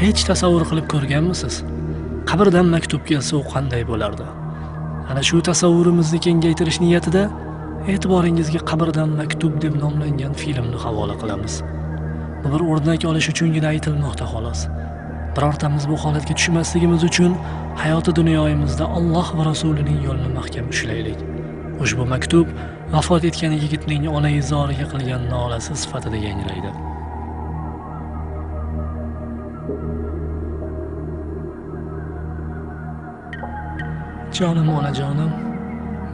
Hech tasavvur qilib ko'rganmisiz? Qabrdan maktub kelsa u qanday bo'lardi? Ana shu tasavvurimizni kengaytirish niyatida e'tiboringizga Qabrdan maktub deb nomlangan filmni havola qilamiz. Bu bir o'rnak olish uchungina aytilmoqda xolos. Birortamiz bu holatga tushmasligimiz uchun hayoti dunyoyimizda Alloh va Rasulining yo'lini mahkam ushlaylik. Ushbu maktub vafot etgan yigitning ona izoriga qilgan nolasi sifatida yangraydi. Jonim onajonim,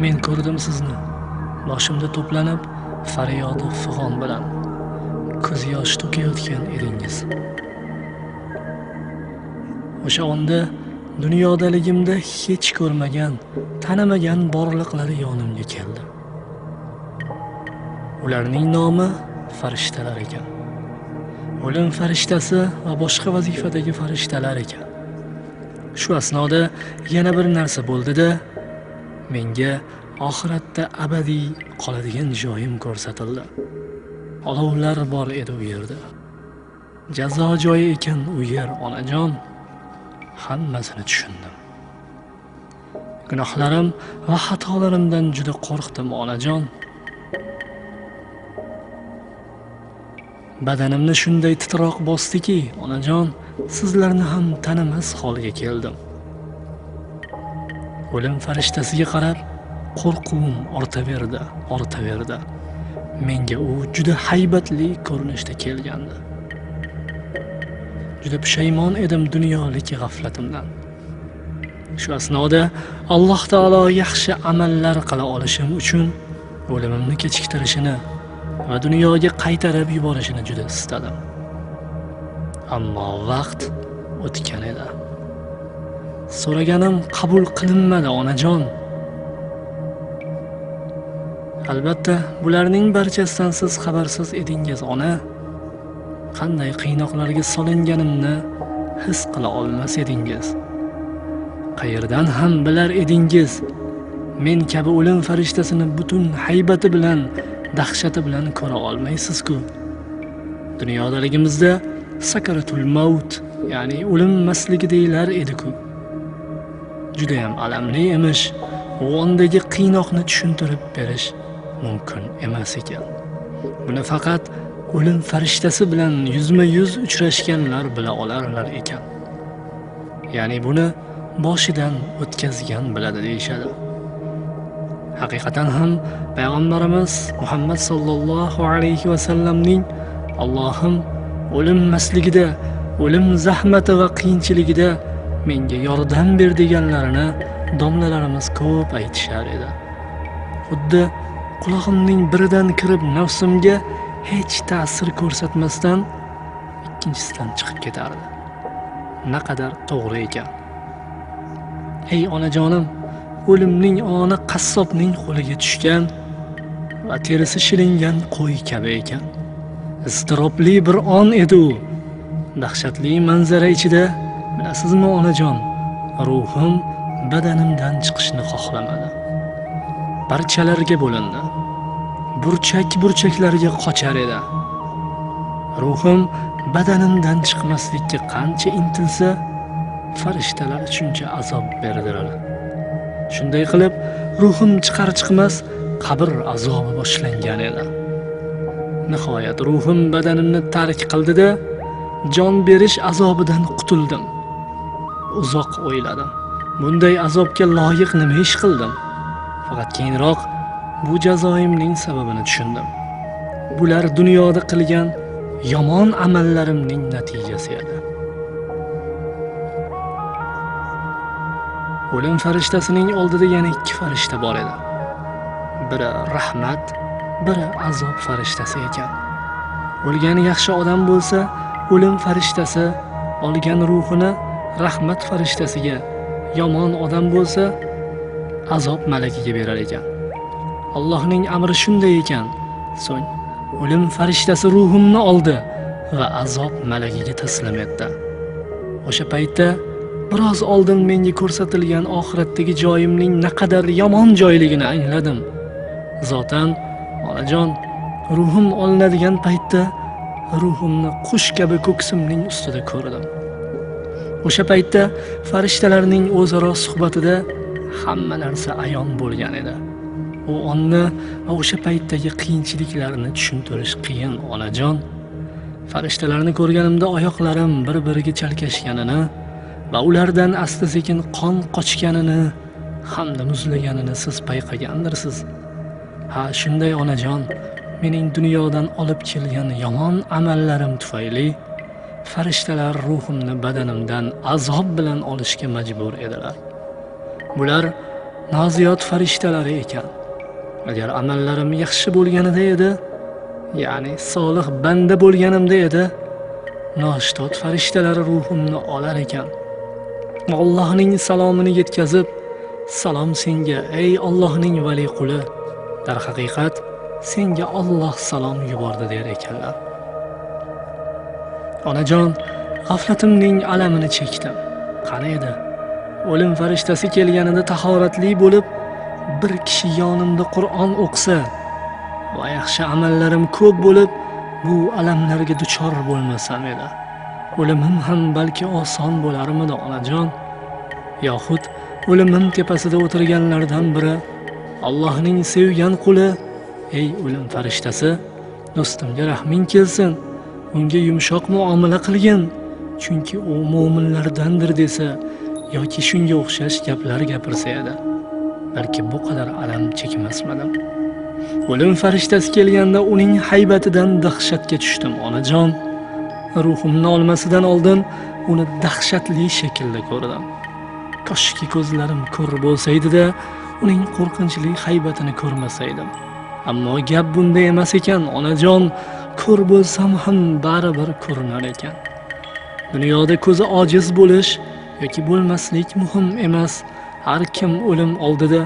men ko'rdim sizni. Boshimda to'planib faryodi fig'on bilan ko'z yosh to'kayotgan edingiz. O'sha onda dunyodaligimda hech ko'rmagan, tanimagan borliqlar yonimga keldi. Ularning nomi farishtalar ekan. O'lim farishtasi va boshqa vazifadagi farishtalar ekan. Shu asnoda yana bir narsa bo'ldi-da, menga oxiratda abadiy qoladigan joyim ko'rsatildi. Olovlar bor edi u yerda. Jazo joyi ekan u yer, onajon. Hammasini tushundim. Gunohlarim va xatolarimdan juda qo'rqdim, onajon. Badanimni shunday titroq bosdiki, onajon, sizlarni ham tanimas holga keldim. O'lim farishtasiga qarab qo'rquvim ortaverdi, ortaverdi. Menga u juda haybatli ko'rinishda kelgandi. Juda pushaymon edim dunyolik g'aflatimdan. Shu asnoda Alloh taolo yaxshi amallar qila olishim uchun o'limimni kechiktirishini va dunyoga qaytarib yuborishini juda istadim. Ammo vaqt o'tgan edi. So'raganim qabul qilinmadi, onajon. Albatta, bularning barchasidan siz xabarsiz edingiz, ona. Qanday qiynoqlarga solinganimni his qila olmas edingiz. Qayerdan ham bilar edingiz? Men kabi o'lim farishtasini butun haybati bilan, dahshati bilan ko'ra olmaysiz-ku. Dunyodaligimizda sakaratul maut, ya'ni o'lim masligi deyilar edi-ku. Juda ham alamli emish. U ondagi qiynoqni tushuntirib berish mumkin emas ekan. Buni faqat o'lim farishtasi bilan yuzma-yuz uchrashganlar bila olarlar ekan. Ya'ni buni boshidan o'tkazgan biladi deyishadi. Haqiqatan ham payg'ambarimiz Muhammad sallallohu alayhi va sallamning Allohim o'lim masligida, o'lim zahmati va qiyinchiligida menga yordam ber deganlarini domlalarimiz ko'p aytishar edi. Xuddi qulog'imning biridan kirib nafsimga hech ta'sir ko'rsatmasdan ikkinchisidan chiqib ketardi. Naqadar to'g'ri ekan. Ey onajonim, o'limning oni qassobning qo'liga tushgan va terisi shilingan qo'y kabi ekan. Iztirobli bir on edi u. Dahshatli manzara ichida, bilasizmi onajon, ruhim badanimdan chiqishni xohlamadi. Parchalarga bo'lindi. Burchak-burchaklarga qochar edi. Ruhim badanimdan chiqmaslikka qancha intilsa, farishtalar shuncha azob berdilar. Shunday qilib, ruhim chiqar chiqmas qabr azobi boshlangan edi. Nihoyat ruhim badanimni tark qildi-da, jon berish azobidan qutuldim. Uzoq o'yladim. Bunday azobga loyiq nima ish qildim? Faqat keyinroq bu jazoimning sababini tushundim. Bular dunyoda qilgan yomon amallarimning natijasi edi. O'lim farishtasining oldida yana ikki farishta bor edi. Biri rahmat, biri azob farishtasi ekan. O'lgan yaxshi odam bo'lsa, o'lim farishtasi olgan ruhini rahmat farishtasiga, yomon odam bo'lsa, azob malakiga berar ekan. Allohning amri shunday ekan. So'ng o'lim farishtasi ruhimni oldi va azob malakiga taslim etdi. O'sha paytda biroz oldin menga ko'rsatilgan oxiratdagi joyimning naqadar yomon joyligini angladim. Zotan, onajon, ruhim olinadigan paytda ruhimni qush kabi ko'ksimning ustida ko'rdim. O'sha paytda farishtalarning o'zaro suhbatida hamma narsa ayon bo'lgan edi. U onni va o'sha paytdagi qiyinchiliklarni tushuntirish qiyin, onajon. Farishtalarni ko'rganimda oyoqlarim bir-biriga chalkashganini va ulardan asta-sekin qon qochganini hamda muzlaganini siz payqagandirsiz. Ha, shunday onajon, mening dunyodan olib kelgan yomon amallarim tufayli farishtalar ruhimni badanimdan azob bilan olishga majbur edilar. Bular noziyot farishtalari ekan. Agar amallarim yaxshi bo'lganida edi, ya'ni solih banda bo'lganimda edi, noshtot farishtalari ruhimni olar ekan. Allohning salomini yetkazib, salom senga, ey Allohning vali quli, darhaqiqat senga Alloh salom yubordi der ekanlar. Onajon, g'aflatimning alamini chekdim. Qani edi? O'lim farishtasi kelganida tahoratli bo'lib, bir kishi yonimda Qur'on o'qisa va yaxshi amallarim ko'p bo'lib, bu alamlarga duchor bo'lmasam edi. O'limim ham balki oson bo'larmidi, onajon? Yoxud o'limim tepasida o'tirganlardan biri Allohning sevgan quli, ey o'lim farishtasi, do'stimga rahming kelsin, unga yumshoq muomala qilgin, chunki u mo'minlardandir desa yoki shunga o'xshash gaplar gapirsa edi, balki bu qadar alam chekmasmidim. O'lim farishtasi kelganda uning haybatidan dahshatga tushdim, onajon. Ruhimni olmasidan oldin uni dahshatli shaklda ko'rdim. Koshki ko'zlarim ko'r bo'lsaydi-da, uning qo'rqinchli haybatini ko'rmasaydim. Ammo gap bunda emas ekan, onajon. Ko'r bo'lsam ham baribir ko'rinar ekan. Dunyoda ko'zi ojiz bo'lish yoki bo'lmaslik muhim emas. Har kim o'lim oldida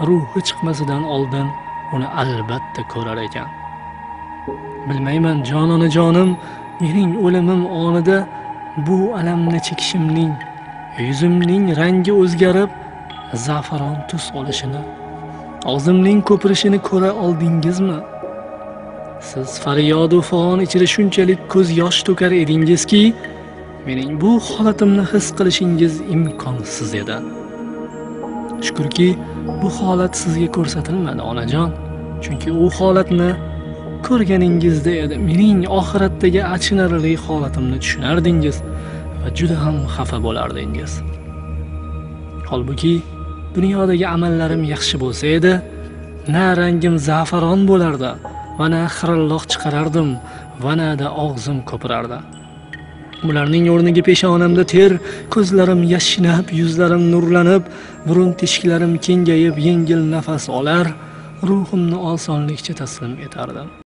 ruhi chiqmasidan oldin uni albatta ko'rar ekan. Bilmayman, jononajonim, mening o'limim onida bu alamni chekishimning, yuzimning rangi o'zgarib, zafaron tus olishini, og'zimning ko'pirishini ko'ra oldingizmi? Siz faryodu fig'on ichida shunchalik ko'z yosh to'kar edingizki, mening bu holatimni his qilishingiz imkonsiz edi. Shukrki, bu holat sizga ko'rsatilmadi, onajon. Chunki u holatni ko'rganingizda edi mening oxiratdagi achinarli holatimni tushunardingiz va juda ham xafa bo'lardingiz. Holbuki dunyodagi amallarim yaxshi bo'lsa edi, na rangim zafaron bo'lardi va na xirilloq chiqarardim va na da og'zim ko'pirardi. Bularning o'rniga peshonamda ter, ko'zlarim yashnab, yuzlarim nurlanib, burun teshiklarim kengayib, yengil nafas olar, ruhimni osonlikcha taslim etardim.